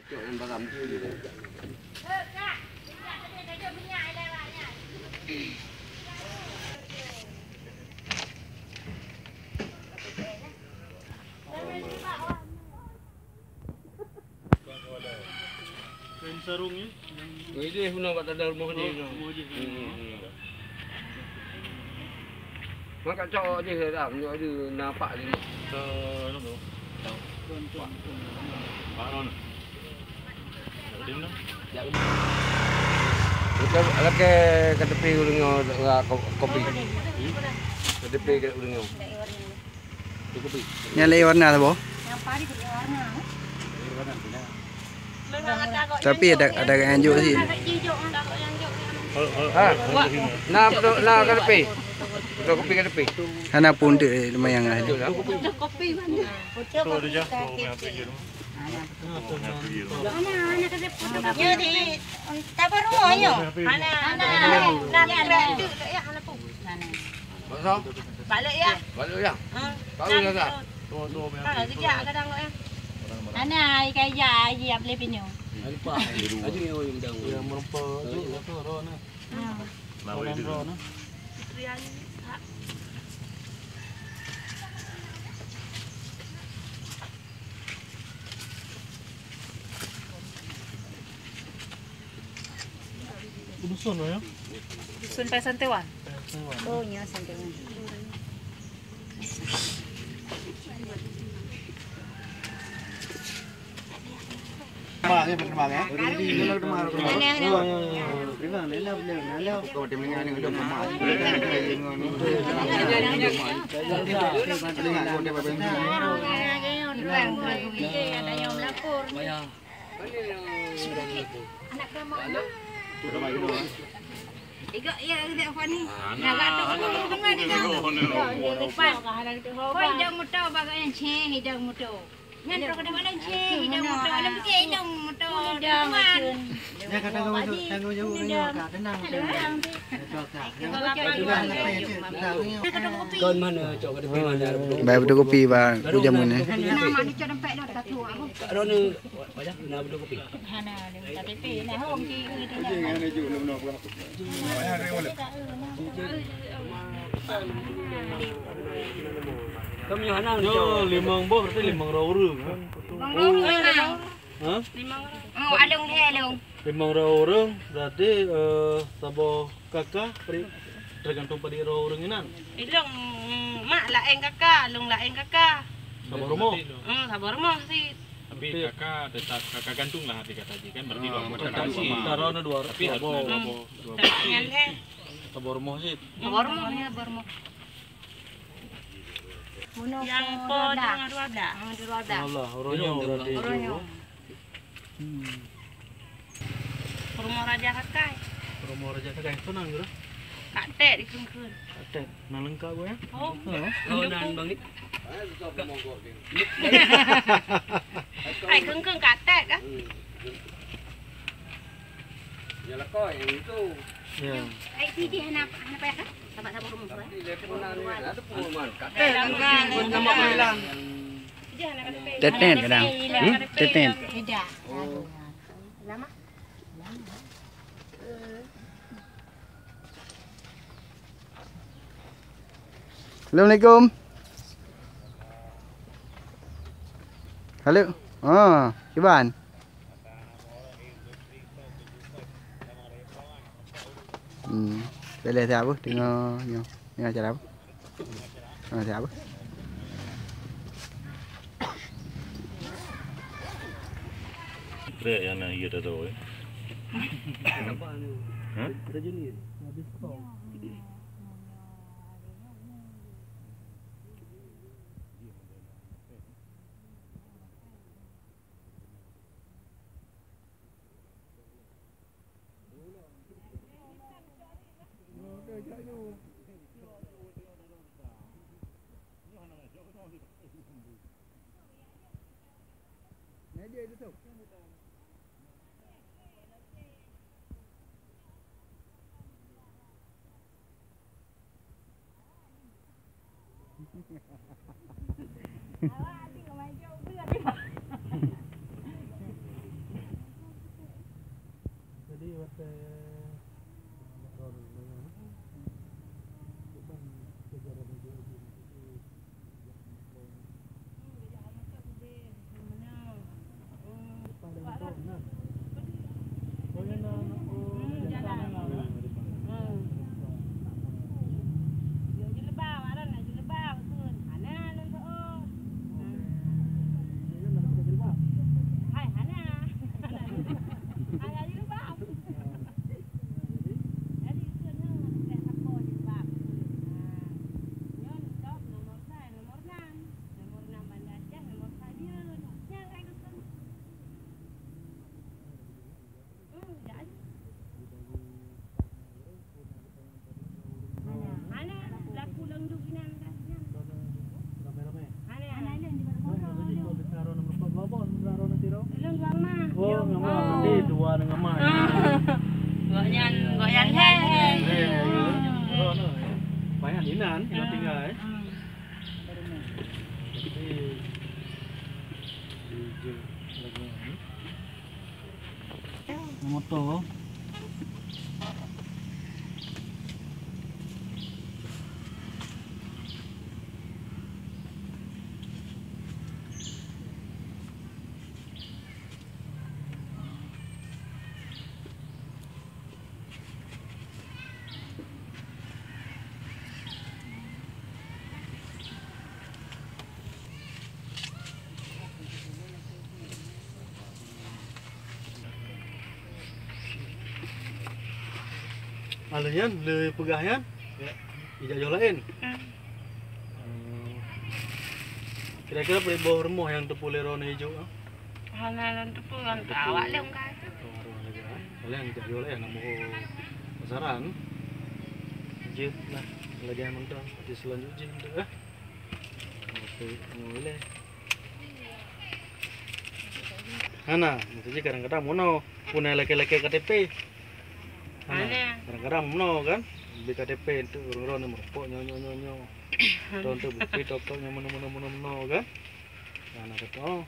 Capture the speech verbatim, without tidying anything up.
Kain sarung, ya? Ini guna bak tada rumoh jih. Rumoh jih. Hmm. Maka cok jih dah, meunyoe ada nampak ni. Ke, anu tu. Pak Ron. Lakèe, lakèe ka teupie ureueng nyoe, ko-, kopi. Ka teupie ureueng nyoe. Nyan lé warna saboh. Tapi ada, ada yang jok sih. Ha. Na, na ka teupie. Kopi ka teupie. Hana pun tu, eh, lumayan lah. Betul lah. Nyoe di, tabaru nyoe. Hana, hana. Hana. Kosong? Balik ya. Balik ya. Ha? Baru dah tak? Ha, kejap kadang kok ya. Hana, ai kaya, ai jiap lé pinyoe. Lupa. Aju yang orang dang. Yang merempa tu, tu roh ni. Ha. Lawan roh ni. Dusun ya? Dusun Pai Santewan. Pai Santewan. Oh, nya Santewan. Mak, ni berkembang, eh? Aneh, aneh. Kau tengok ni, ada mak. Tengok, tengok, tengok. Ada yang melapor. Anak drama anak. Tiga ya, kita apa ni? Nak gaduh. Tengah dia. Lipat. Kau hidang motor bagai yang ceh, hidang motor. Nyan terus kena mana ceh, hidang motor. Ada pergi hidang motor. Hidang. Ya, kata kau tu, tanggung jawab kau, Kak. Tenang, tenang. Kon mana cok ka teupie mana? Bai beutôi kopi ba ku jameun ni. Nama ni cok dompet dah tak tahu aku. Kat Rona banyak na beutôi kopi. Hana ada K T P, nah hong ki gitu. Kami hana. Yo, limong boh berarti limong rau ureueng. Limong rau. Ha? Limong rau. Oh, along he along. Limong rau ureueng berarti, eh, saboh K K, peri-, tergantung padit rau ureueng inan. Ilong, mak laén K K, long laén K K. Saboh rumoh? Hmm, saboh rumoh sit. Tapi K K tetap K K gantung lah, arti kata ji kan, berarti dua boh. Tapi harus dua boh. Nyan he. Saboh rumoh sit. Saboh rumoh, ya, saboh rumoh. Yang po dua belas. Dua belas. Dua belas, ureueng nyoe berarti. Ureueng nyoe. Hmm. Rumoh Raja Kakai. Rumoh Raja Kakai, tu nang geura? Kak Tet di Keungkeuen. Kak Tet, nang leungkap geuh ya? Oh. Oh, nan bang ni. Hai Keungkeuen Kak Tet kan? Ya. Hai sidi hana hana payah kan? Sabar sabar rumoh tu. Teten kadang. Hmm? Teten. Tidak. Lama. Assalamualaikum. Halo. Ah, kiban? Hmm. Boleh siapa? Tengok nyo. Tengok cara apa? Tengok cara apa? Trek yang nak iya dah tahu, eh. Ha? Hai, hana. Hana jilbab. Jadi, keuneuk sapo jilbab. Ha. Nyoe top nomor sa, nomor enam. Nomor enam Banda Aceh, nomor sa Bireuen. Nyan hai dusun. Hmm, jadi. Hana, hana, laku lôn duek inan dah, inan. Hana. Hana, lôn di bawah. Lôn dua ma. Oh, ngon ma. Nanti dua dengan ma. Ah. Gobnyan, gobnyan hai. Eh, eh, eh. Banyak inan, kita tinggal, eh. Hmm. Jadi, di je lagi ni. Moto. Alèh nyan, lé peugah nyan, ijak yoh laén. Hmm. Kira-kira peue boh rumoh nyang teupeu lé droeneuh ijok, ah? Hana lôn teupeu, lôn awak lôn kai. Oh, arwah lagèe, ah. Paléng jak yoh laén, namoe pasaran. Jeuet lah, lagèe mantong, di seulanjut jih mantong, eh. Oke, nyoe lé. Hana, maksudnya kadang-kadang mono, pun lakèe-lakèe K T P. Hana, kadang-kadang mono kan, bri K T P untuk ureueng-ureueng nyang meurokok nyoe, nyoe, nyoe, nyoe. Atau untuk bukti tok-tok nyang mono, mono, mono, mono kan. Hana kata, oh.